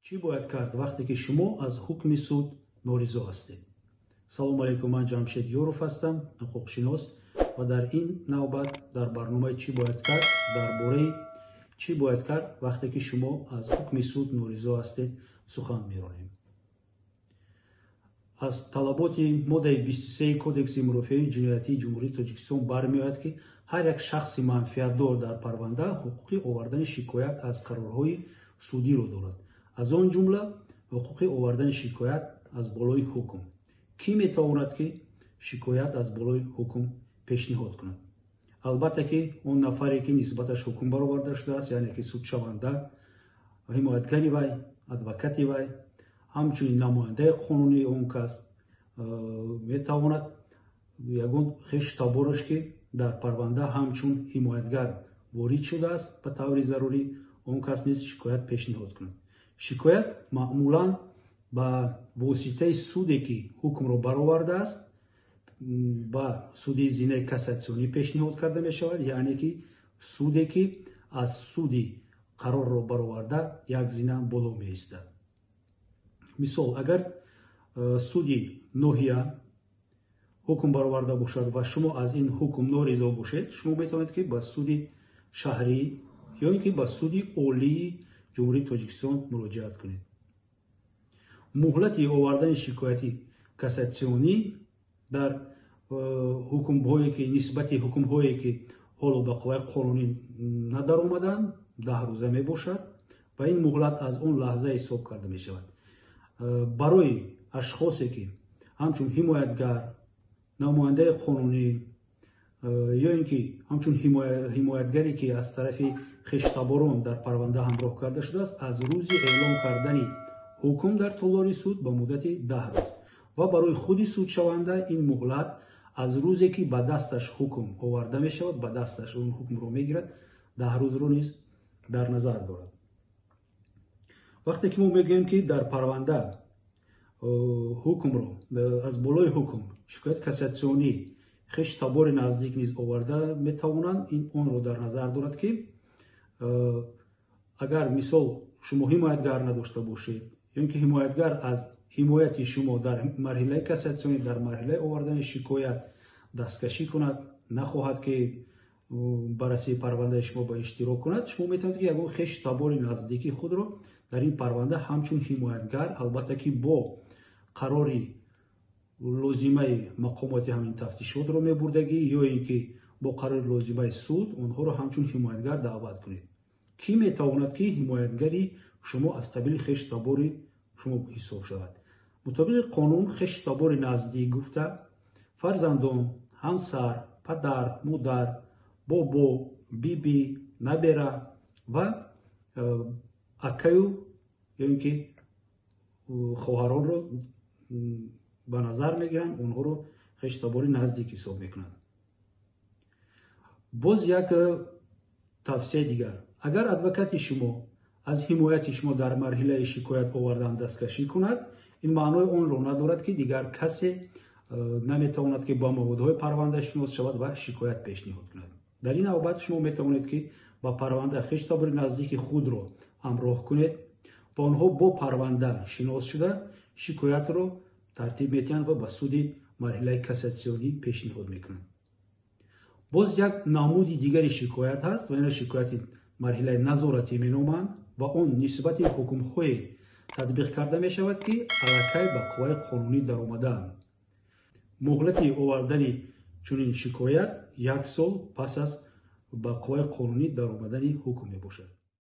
Чӣ бояд кард, вақте ки шумо аз ҳукми суд норизо ҳастед? Салому алайкум, ман Ҷамшед Ёров ҳастам, ҳуқуқшинос, ва дар ин навбат дар барномаи «Чӣ бояд кард» дар бораи чӣ бояд кард, вақте ки шумо аз ҳукми суд норизо ҳастед, сухан меронем. Аз талаботи моддаи 23 Кодекси мурофиавии ҷиноятии Ҷумҳурии Тоҷикистон бармеояд, ки ҳар як шахси манфиатдор дар парванда ҳуқуқи овардани шикоят аз қарорҳои судиро дорад, аз он ҷумла ҳуқуқи овардани шикоят аз болои ҳукм. Кӣ метавонад, ки шикоят аз болои ҳукм пешниҳод кунад? Албатта ки он нафаре, ки нисбаташ ҳукм бароварда шудааст, яъне ки судшаванда, ҳимоятгари вай, адвокати вай, ҳамчунин намояндаи қонунии он кас метавонад ягон хешу табораш, ки дар парванда ҳамчун ҳимоятгар ворид шудааст, ба таври зарурӣ он кас низ шикоят пешниҳод кунад. Шикоят маъмулан ба воситаи суде, ки ҳукмро баровардааст, ба суди зинаи кассатсионӣ пешниҳод карда мешавад, яъне ки суде, ки аз суди қарорро бароварда як зина боло меистад. Мисол, агар суди ноҳия ҳукм бароварда бошад ва шумо аз ин ҳукм норизо бошед, шумо метавонед, ки ба суди шаҳрӣ ё ин ки ба Суди Олии Ҷумҳурии Тоҷикистон муроҷиат кунед. Муҳлати овардани шикояти кассатсионӣ дар ҳукмҳое, ки нисбати ҳукмҳое, ки ҳоло ба қувваи қонунӣ надаромаданд, 10 рӯза мебошад ва ин муҳлат аз он лаҳза ҳисоб карда мешавад. Барои ашхосе, ки ҳамчун ҳимоятгар, намояндаи қонунӣ ё ин ки ҳамчун ҳимоятгаре, ки аз тарафи хештаборон дар парванда ҳамроҳ карда шудааст, аз рӯзи эълон кардани ҳукм дар толори суд ба муддати 10 рӯз ва барои худи судшаванда ин муҳлат аз рӯзе, ки ба дасташ ҳукм оварда мешавад, ба дасташ он ҳукмро мегирад, 10 рӯзро низ дар назар дорад. Вақте ки мо мегӯем, ки дар парванда ҳукмро аз болои ҳукм шикояти кассатсионӣ хешу табори наздик низ оварда метавонанд, ин онро дар назар дорад, ки агар, мисол, шумо ҳимоятгар надошта бошед ё ин ки ҳимоятгар аз ҳимояти шумо дар марҳилаи кассатсионӣ, дар марҳилаи овардани шикоят дасткашӣ кунад, нахоҳад, ки баррасии парвандаи шумо ба иштирок кунад, шумо метавонед, ки ягон хешу табори наздики худро дар ин парванда ҳамчун ҳимоятгар, албатта ки бо қарори лозимаи мақомоти ҳамин тафтишотро мебурдагӣ ё ин ки бо қарори лозимаи суд, онҳоро ҳамчун ҳимоятгар даъват кунед. Кӣ метавонад, ки ҳимоятгари шумо аз қабили хешу табори шумо ҳисоб шавад? Мутобиқи қонун, хешу табори наздик гуфта фарзандон, ҳамсар, падар, модар, бобо, биби, набера ва акаю ё ин ки хоҳаронро ба назар мегиранд, онҳоро хешу табори наздик ҳисоб мекунанд. Боз як тавсияи дигар: агар адвокати шумо аз ҳимояти шумо дар марҳилаи шикоят овардан дасткашӣ кунад, ин маънои онро надорад, ки дигар касе наметавонад, ки ба маводҳои парванда шинос шавад ва шикоят пешниҳод кунад. Дар ин навбат шумо метавонед, ки ба парванда хешу табори наздики худро ҳамроҳ кунед ва онҳо бо парванда шинос шуда, шикоятро тартиб медиҳанд ва ба суди марҳилаи кассатсионӣ пешниҳод мекунанд. Боз як намуди дигари шикоят ҳаст ва инро шикояти марҳилаи назоратӣ меноманд ва он нисбати ҳукмҳое татбиқ карда мешавад, ки аллакай ба қувваи қонунӣ даромадаанд. Муҳлати овардани чунин шикоят як сол пас аз ба қувваи қонунӣ даромадани ҳукм мебошад.